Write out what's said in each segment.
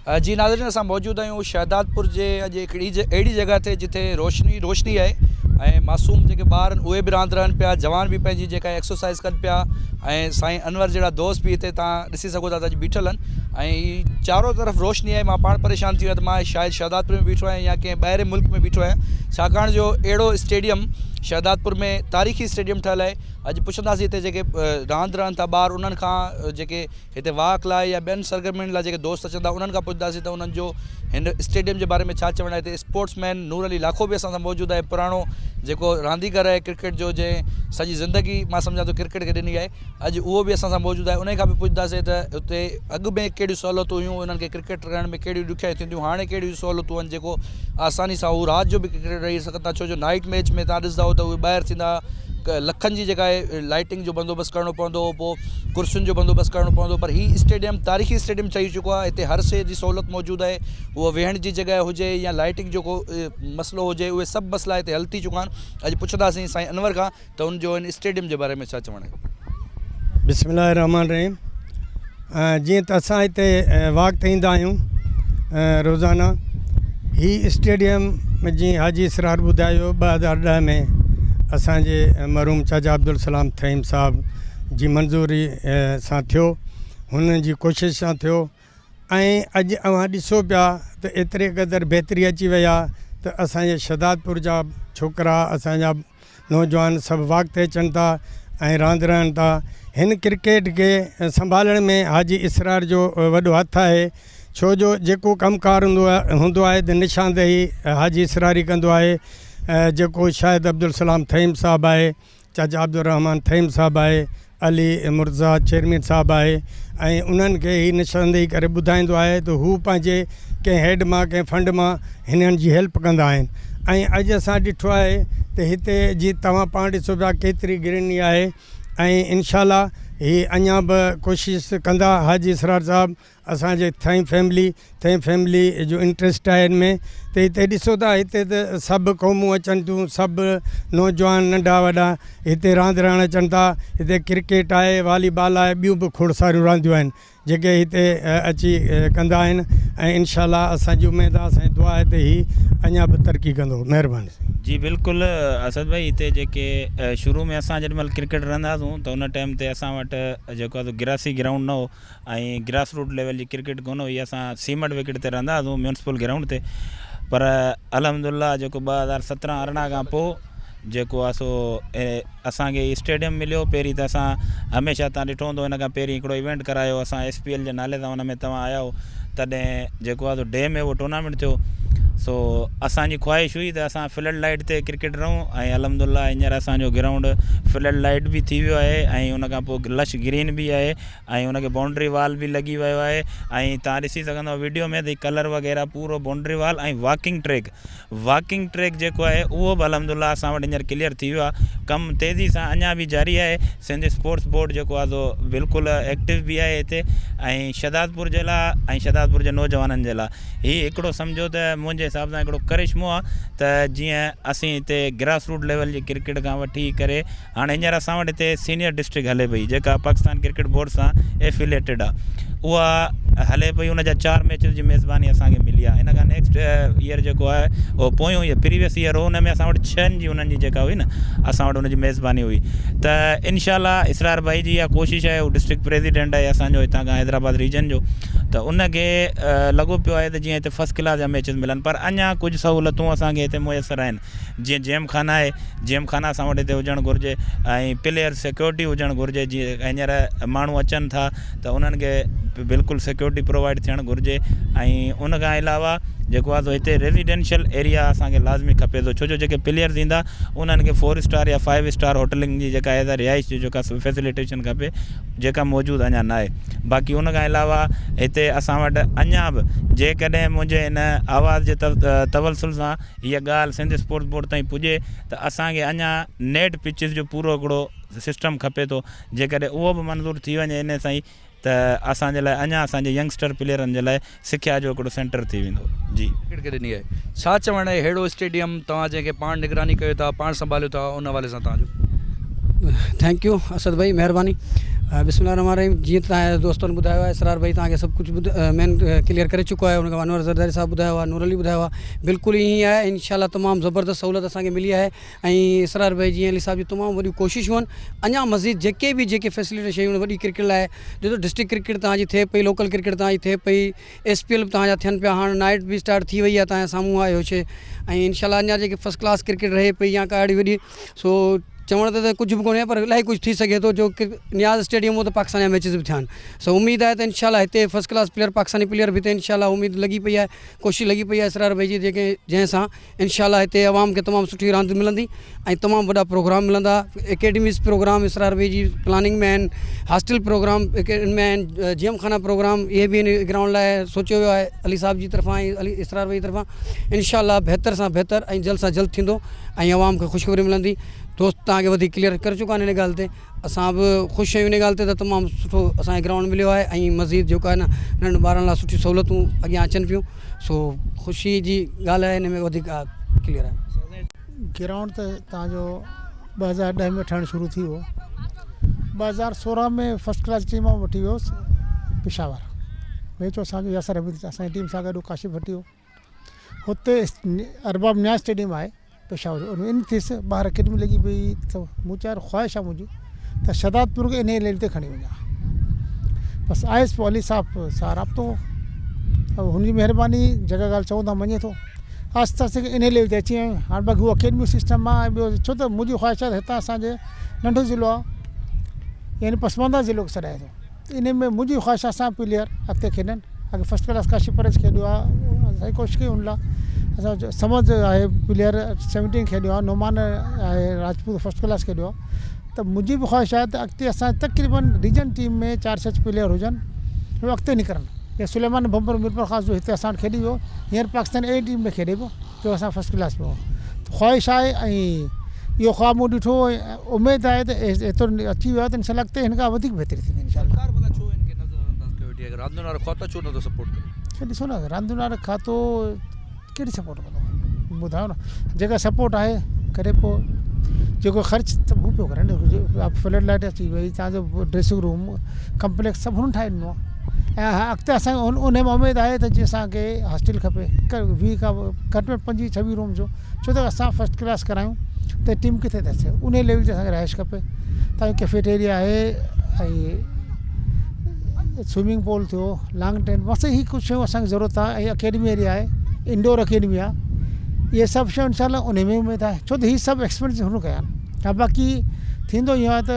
جي ناظرين اسان موجود آهيون شهدادپور جي اڄ هڪڙي اهڙي جڳهه تي جتي روشني روشني آهي ۽ معصوم جيڪي ٻار آهن اهي به راند رهن پيا جوان به پنهنجي جيڪا ايڪسرسائز ڪن پيا ۽ سائين انور جهڙا دوست به هتي تان ڏسي سگهو ٿا ته اڄ بيٺل آهن ۽ چارو طرف روشني آهي مان پاڻ پريشان ٿي ويو آهيان ته مان شايد شهدادپور ۾ بيٺو آهيان يا ڪنهن ٻاهرين ملڪ ۾ بيٺو آهيان ڇاڪاڻ جو اهڙو اسٽيڊيم شهدادپور ۾ تاريخي اسٽيڊيم ٺهيل آهي اڄ پڇنداسين هتي جيڪي راند رهن ٿا ٻار انهن کان جيڪي هتي واڪ لاء يا ٻين سرگرمين لاء جيڪي دوست اچن ٿا انهن کان پڇنداسين ته انهن جو هن اسٽيڊيم جي باري ۾ ڇا چوڻ آهي هتي اسپورٽس مين نور علي لاکو به اسان سان موجود آهي پراڻو جيڪو رانديگر آهي ڪرڪيٽ جو جنهن سڄي زندگي مان سمجهان ٿو ڪرڪيٽ کي ڏني آهي اڄ اهو به اسان سان موجود آهي انهي کان به پڇنداسين ته هتي اڳ ۾ ڪهڙيون سهولتون هيون انهن کي ڪرڪيٽ رهڻ ۾ ڪهڙيون ڏکيائيون ٿينديون هاڻي ڪهڙيون سهولتون آهن جيڪو آساني سان هو رات جو به ڪرڪيٽ رهي سگهن ٿا ڇو جو نائيٽ ميچ ۾ تان ڏسندا هو ته اهي ٻاهر ٿيندا لکن جي جيڪا آهي لائٽنگ جو بندوبست ڪرڻو پوندو هو پوء ڪرسين جو بندوبست ڪرڻو پوندو پر هي اسٽيڊيم تاريخي اسٽيڊيم ٺهي چڪو آهي هتي هر شيء جي سهولت موجود آهي اهو ويهڻ جي جڳهه هجي يا لائٽنگ جو ڪو مسئلو هجي اهي سڀ مسئلا هتي حل ٿي چڪا آهن اڄ پڇنداسين سائين انور کان ته ان جو هن اسٽيڊيم جي باري ۾ ڇا چوڻ آهي. بسم الله الرحمٰن الرحيم جيئن ته اسان هتي واڪ تي ايندا آهيون روزانه هي اسٽيڊيم جيئن حاجي اسرار ٻڌايو 2010 ۾ اسان جي مرحوم چاچا عبدالسلام ٿهيم صاحب جي منظوري سان ٿيو هن جي ڪوشش سان ٿيو ۽ اڄ اوهان ڏسو پيا ته ايتري قدر بهتري اچي وئي آهي ته اسان جي شهدادپور جا ڇوڪرا اسان جا نوجوان سڀ واڪ تي اچن ٿا ۽ راند رهن ٿا. هن ڪرڪيٽ کي سنڀالڻ ۾ حاجي اسرار جو وڏو هٿ آهي ڇو جو جيڪو ڪم ڪار هوندو آهي ته نشاندهي حاجي اسرار ئي ڪندو آهي جيڪو شاهد عبدالسلام ٿهيم صاحب آهي چاچا عبدالرحمان ٿهيم صاحب آهي علي مرتضيٰ چيئرمين صاحب آهي ۽ انهن کي هي نشاندهي ڪري ٻڌائيندو آهي ته هو پنهنجي ڪنهن هيڊ مان ڪنهن فنڊ مان هنن جي هيلپ ڪندا آهن ۽ اڄ اسان ڏٺو آهي ته هتي جي توهان پاڻ ڏسو پيا ڪيتري گرينري آهي ۽ انشاء الله هي اڃا به ڪوشش ڪندا حاجي اسرار صاحب اسان جي ٿهيم فيملي ٿهيم فيملي جو انٽريسٽ آهي ان ۾ ته هتي ڏسو ٿا هتي ته سڀ قومون اچن ٿيون سڀ نوجوان ننڍا وڏا هتي راند رهڻ اچن ٿا هتي ڪرڪيٽ آهي والي بال آهي ٻيون به کوڙ ساريون رانديون آهن جيڪي هتي اچي ڪندا آهن ۽ انشاء الله اسان جي اميد آهي اسان جي دعا آهي ته هي اڃا به ترقي ڪندو مهرباني. جي بلڪل اسد ڀائي هتي جيڪي شروع ۾ اسان جيڏي مهل ڪرڪيٽ رهندا هئاسون ته ان ٽائيم تي اسان وٽ جيڪو آهي سو گراسي گرائونڊ نه هو ۽ گراس روٽ ليول جي ڪرڪيٽ ڪونه هئي اسان سيمٽ وڪيٽ تي رهندا هئاسون ميونسپل گرائونڊ تي پر الحمد الله جيڪو 2017 18 کان پوء جيڪو آهي سو اسان کي اسٽيڊيم مليو پهرين ته اسان هميشه تان ڏٺو هوندو ان کان پهرين هڪڙو ايونٽ ڪرايو اسان ايس پي ايل جي نالي سان ان ۾ توهان آيا هو تڏهن جيڪو آهي سو ڊي ۾ اهو ٽورنامينٽ ٿيو سو اسان جي خواهش هئي ته اسان فلڊ لائيٽ تي ڪرڪيٽ رهون ۽ الحمد الله هينئر اسان جو گرائونڊ فلڊ لائيٽ به ٿي ويو آهي ۽ ان کان پوء لش گرين به آهي ۽ ان کي بائونڊري وال به لڳي ويو آهي ۽ توهان ڏسي سگهندؤ ويڊيو ۾ ته ڪلر وغيره پورو boundary wall ۽ walking track walking track جيڪو آهي اهو به الحمد لله اسان وٽ هينئر ڪليئر ٿي ويو آهي ڪم تيزي سان اڃا به جاري آهي سنڌ اسپورٽس بورڊ جيڪو آهي سو بلڪل ايڪٽو به آهي هتي ۽ شهدادپور جي لاء ۽ شهدادپور جي نوجوانن جي لاء هي هڪڙو سمجهو ته منهنجي حساب سان هڪڙو ڪرشمو آهي ته جيئن اسين هتي گراس روٽ ليول جي ڪرڪيٽ کان وٺي ڪري هاڻي هينئر اسان وٽ هتي سينيئر ڊسٽرڪٽ هلي پئي جيڪا پاڪستان ڪرڪيٽ بورڊ سان ايفيليٽيڊ آ اها هلي پئي ان جا چار ميچز جي ميزباني اسان کي ملي آ ان کان نيڪسٽ ايئر جيڪو آهي اهو پويون ايئر پريويس ايئر هو ان ۾ اسان وٽ ڇهن جي انهن جي جيڪا هئي نه اسان وٽ ان جي ميزباني هئي ته انشاء الله اسرار ڀائي جي اها ڪوشش آهي هو ڊسٽرڪٽ پريزيڊنٽ آهي اسان جو هتان کان حيدرآباد ريجن جو ته ان کي لڳو پيو آهي ته جيئن هتي فرسٽ ڪلاس جا ميچز ملن پر اڃا ڪجهه سهولتون اسان کي هتي ميسر آهن جيئن جيم خانه آهي، جيم خانه اسان وٽ هتي هجڻ گهرجي ۽ پليئر سيڪيورٽي هجڻ گهرجي جيئن هينئر ماڻهو اچن ٿا ته انهن کي بلڪل سيڪيورٽي پرووائيڊ ٿيڻ گهرجي ۽ ان کان علاوه جيڪو آهي سو هتي ريزيڊنشل ايريا اسان کي لازمي کپي ٿو ڇو جو جيڪي پليئرز ايندا انهن کي فور اسٽار يا فائيو اسٽار هوٽلنگ جي جيڪا آهي رهائش جي جيڪا فيسليٽيشن کپي جيڪا موجود اڃا ناهي باقي ان کان علاوه هتي اسان وٽ اڃا به جيڪڏهن منهنجي هن آواز جي تولسل سان هيء ڳالهه سنڌ اسپورٽس بورڊ تائين پڄي ته اسان کي اڃا نيٽ پچز جو پورو هڪڙو سسٽم کپي ٿو جيڪڏهن اهو به منظور ٿي وڃي انهي سان ئي ته اسان جي لاء اڃا اسان جي ينگسٽر پليئرن جي لاء سکيا جو هڪڙو سينٽر ٿي ويندو جي. ڪرڪيٽ کي ڏني آهي ڇا چوڻ آهي ههڙو اسٽيڊيم توهان جنهن کي پاڻ نگراني ڪيو ٿا پاڻ سنڀاليو ٿا ان حوالي سان توهان جو. Thank you Asad ڀائي مهرباني. بسم الله الرحمن الرحيم جيئن توهان جي دوستن ٻڌايو آهي اسرار ڀائي توهان کي سڀ ڪجهه مين ڪليئر ڪري چڪو آهي ان کان انور زرداري صاحب ٻڌايو آهي نور علي ٻڌايو آهي بلڪل ائين ئي آهي انشاء الله تمام زبردست سهولت اسان کي ملي آهي ۽ اسرار ڀائي جي علي صاحب جون تمام وڏيون ڪوششون آهن اڃا مزيد جيڪي به جيڪي فيسلٽي شيون وڏي ڪرڪيٽ لاء ڏسو ڊسٽرڪ ڪرڪيٽ توهان جي ٿئي پئي لوڪل ڪرڪيٽ توهان جي ٿئي پئي ايس پي ايل به توهان جا ٿين پيا هاڻ نائٽ به اسٽارٽ ٿي وئي آهي توهان جي سامهون آهي اهو شي ۽ انشاء الله اڃا جيڪي فرسٽ ڪلاس ڪرڪيٽ رهي پئي يا ڪا اهڙي وڏي سو چوڻ ته ته ڪجهه به ڪونهي پر الاهي ڪجهه ٿي سگهي ٿو جو نياز اسٽيڊيم هو ته پاڪستان جا ميچز به ٿيا آهن سو اميد آهي ته انشاء الله هتي first class player Pakistani player به هتي انشاء الله اميد لڳي پئي آهي ڪوشش لڳي پئي آهي اسرار ڀائي جي جيڪي جنهن سان انشاء الله هتي عوام کي تمام سٺي راند ملندي ۽ تمام وڏا پروگرام ملندا اڪيڊميز پروگرام اسرار ڀائي جي پلاننگ ۾ آهن هاسٽل پروگرام ان ۾ آهن جيم خانه پروگرام اهي به ان گرائونڊ لاء سوچيو ويو آهي علي صاحب جي طرفان ۽ علي اسرار ڀائي جي طرفان انشاء الله بهتر سان بهتر ۽ جلد سان جلد ٿيندو ۽ عوام کي خوشخبري ملندي دوست توهان کي وڌيڪ ڪليئر ڪري چڪا آهن ان ڳالهه تي اسان به خوش آهيون ان ڳالهه تي ته تمام سٺو اسان کي گرائونڊ مليو آهي ۽ مزيد جيڪو آهي نه ننڍن ٻارن لاء سٺيون سهولتون اڳيان اچن پيون سو خوشي جي ڳالهه آهي ان ۾ وڌيڪ ڪليئر آهي. گرائونڊ ته توهان جو 2010 ۾ ٺهڻ شروع ٿي ويو 2016 ۾ فرسٽ ڪلاس ٽيم آئون وٺي ويو هوس پشاور ميچ اسان جو ياسر حميد اسان جي ٽيم سان گڏ ڪاشف ڀٽي هو هتي ارباب نياز اسٽيڊيم آهي پشاور ان ۾ ان ٿيس ٻاهر اڪيڊمي لڳي پئي ته مون چيو يار خواهش آهي منهنجي ته شهدادپور کي انهيء ليول تي کڻي وڃان بس آيس پوء علي صاحب سان رابطو هو هن جي مهرباني جيڪا ڳالهه چئون ٿا مڃي ٿو آهستي آهستي انهيء ليول تي اچي ويا آهيون هاڻي باقي هو اڪيڊمي سسٽم آهي ۽ ٻيو ڇو ته منهنجي خواهش آهي ته هتان اسانجي ننڍو ضلعو آهي يعني پسمانده ضلعو سڏائي ٿو انهي ۾ منهنجي خواهش آهي اسان پليئر اڳتي کيڏن اڳي فرسٽ ڪلاس ڪاشي پريس کيڏيو آهي اسان ڪوشش ڪئي ان لاء اسان جو سمجھ آهي پليئر سيونٽين کيڏيو آهي نعمان آهي راجپوت فرسٽ ڪلاس کيڏيو آهي ته منهنجي به خواهش آهي ته اڳتي اسان تقريبن ريجن ٽيم ۾ چار ڇهه پليئر هجن هو اڳتي نڪرن جيئن سليمان ڀنڀر ميرپور خاص جو هتي اسان وٽ کيڏي ويو هينئر پاڪستان اي ٽيم ۾ کيڏي پيو جو اسان فرسٽ ڪلاس ۾ هو ته خواهش آهي ۽ اهو خواب مون ڏٺو ۽ اميد آهي ته ايترو اچي ويو آهي ته انشاء الله اڳتي هن کان وڌيڪ بهتري ٿيندي انشاء الله. سرڪار ڀلا ڇو هن کي نظر انداز ڪيو ويٺي آهي راندين وارو کاتو ڇو نٿو سپورٽ ڪري. سائين ڏسو نه راندين وارو کاتو ڪهڙي سپورٽ ڪندو ٻڌايو نه جيڪا سپورٽ آهي ڪري پيو جيڪو خرچ ته هو پيو ڪري نه فلڊ لائٽ اچي وئي تان جو ڊريسنگ روم ڪمپليڪس سڀ هنن ٺاهي ڏنو آهي ۽ اڳتي اسان کي ان ۾ اميد آهي ته جي اسان کي هاسٽل کپي 20 کان گهٽ ۾ 25 26 روم جو ڇو ته اسان فرسٽ ڪلاس ڪرايون ته ٽيم ڪٿي ٿي اچي ان ليول تي اسان کي رهائش کپي تان جو ڪيفيٽيريا آهي ۽ سوئمنگ پول ٿيو لانگ ٽينٽ بس هي ڪجهه شيون اسان کي ضرورت آهي ۽ اڪيڊمي ايريا آهي انڊور اڪيڊمي آهي اهي سڀ شيون انشاء الله ان ۾ اميد آهي ڇو ته هي سڀ ايڪسپيرينس هن ڪيا آهن ها باقي ٿيندو اهو آهي ته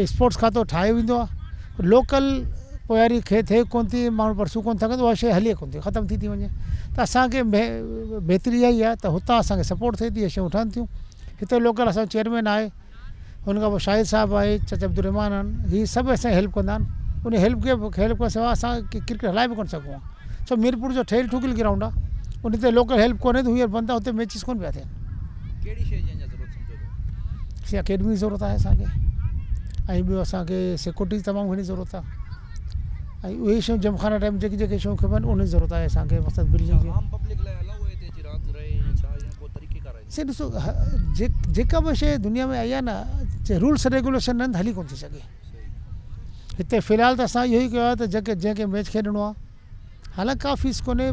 اسپورٽس کاتو ٺاهي ويندو آهي لوڪل پوياري کي ٿئي ڪونه ٿي ماڻهو پرسو ڪونه ٿا ڪن اها شيء هلي ڪونه ٿي ختم ٿي ٿي وڃي ته اسان کي بهتري اها ئي آهي ته هتان اسان کي سپورٽ ٿئي ٿي اهي شيون ٺهن ٿيون هتي لوڪل اسان جو چيئرمين آهي ان کان پوء شاهد صاحب آهي چاچا عبدالرحمان آهن هي سڀ اسان جي هيلپ ڪندا آهن ان هيلپ کي هيلپ کان سواء اسان ڪرڪيٽ هلائي به ڪونه سگهون ها ڇو ميرپور جو ٺهيل ٺڪيل گرائونڊ آهي ان تي لوڪل هيلپ ڪونهي ته هينئر بند آهي هتي ميچز ڪونه پيا ٿين ڪهڙي شيء جي اڃا ضرورت سمجهو ٿا؟ سي اڪيڊمي جي ضرورت آهي اسان کي ۽ ٻيو اسان کي سيڪيورٽي جي تمام گهڻي ضرورت آهي ۽ اهي شيون جمخانه ٽائيپ جيڪي جيڪي شيون کپن ان جي ضرورت آهي اسان کي مقصد بلڊنگ جي عام پبلڪ لاء الاؤ آهي هتي اچي راند رهي يا ڇا يا ڪو طريقي ڪار آهي؟ سي ڏسو جيڪا به شيء دنيا ۾ آئي آهي نه رولس ريگوليشن نه هلي ڪونه ٿي سگهي هتي في الحال ته اسان اهو ئي ڪيو آهي ته جيڪي جنهن کي ميچ کيڏڻو آهي حالانڪه ڪا فيس ڪونهي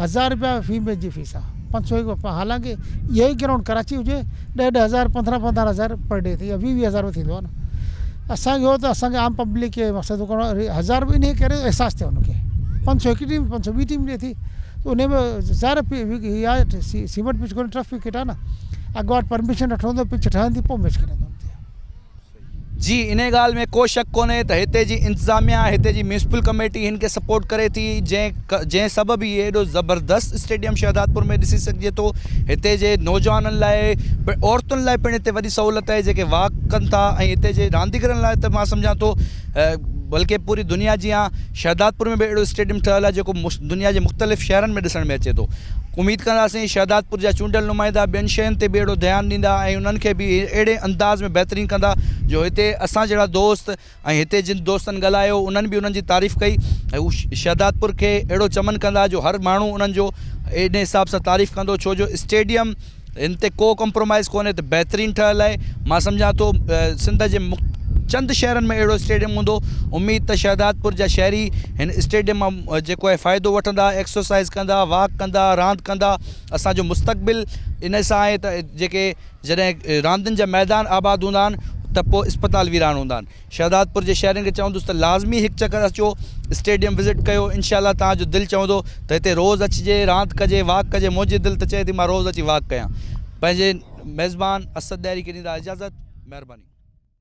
هزار رپيا في ميچ جي فيس آهي پنج سو هڪ حالانڪه اهو ئي گرائونڊ ڪراچي هجي ڏهه ڏهه هزار پندرهن پندرهن هزار پر ڊي تي يا ويهه ويهه هزار به ٿيندو آهي نه اسانکي هو ته اسانکي عام پبلڪ کي مقصد ڪرڻو آهي هزار به انهي ڪري احساس ٿئي هن کي پنج سو هڪ ٽيم پنج سو ٻي ٽيم ڏي ٿي ته انهي ۾ ظاهر آهي سيمنٽ پچ ڪونهي ٽرف وڪيٽ آهي نه اڳواٽ پرميشن وٺڻو هوندو پچ ٺهندي پوء ميچ کيڏندو. جي انهي ڳالهه ۾ ڪو شڪ ڪونهي ته هتي جي انتظاميا هتي جي ميونسپل ڪميٽي هن کي سپورٽ ڪري ٿي جنهن جنهن سبب هي ايڏو زبردست اسٽيڊيم شهدادپور ۾ ڏسي سگهجي ٿو هتي جي نوجوانن لاء عورتن لاء پڻ هتي وڏي سهولت آهي جيڪي واڪ ڪن ٿا ۽ هتي جي رانديگرن لاء ته مان سمجهان ٿو بلڪه پوري دنيا جيان شهدادپور ۾ به اهڙو اسٽيڊيم ٺهيل آهي جيڪو دنيا جي مختلف شهرن ۾ ڏسڻ ۾ اچي ٿو اميد ڪنداسين شهدادپور جا چونڊيل نمائندا ٻين شين تي به اهڙو ڌيان ڏيندا ۽ انهن کي به اهڙي انداز ۾ بهترين ڪندا جو هتي اسان جهڙا دوست ۽ هتي جن دوستن ڳالهايو انهن به انهن جي تعريف ڪئي ۽ هو شهدادپور کي اهڙو چمن ڪندا جو هر ماڻهو انهن جو ان حساب سان تعريف ڪندو ڇو جو اسٽيڊيم ان تي ڪو ڪمپرومائز ڪونهي ته بهترين ٺهيل آهي مان سمجهان ٿو سنڌ جي چند شهرن ۾ اهڙو اسٽيڊيم هوندو. اميد ته شهدادپور جا شهري هن اسٽيڊيم مان جيڪو آهي فائدو وٺندا، ايڪسرسائيز ڪندا، واڪ ڪندا، راند ڪندا. اسان جو مستقبل ان سان آهي ته جيڪي جڏهن راندين جا ميدان آباد هوندا آهن ته پوء اسپتال ويران هوندا آهن. شهدادپور جي شهرين کي چوندس ته لازمي هڪ چڪر اچو اسٽيڊيم وزٽ ڪيو انشاء الله توهان جو دل چوندو ته هتي روز اچجي راند ڪجي واڪ ڪجي منهنجي دل ته چئي ٿي مان روز اچي واڪ ڪيان. پنهنجي ميزبان اسد ڏاهري کي ڏيندا اجازت. مهرباني.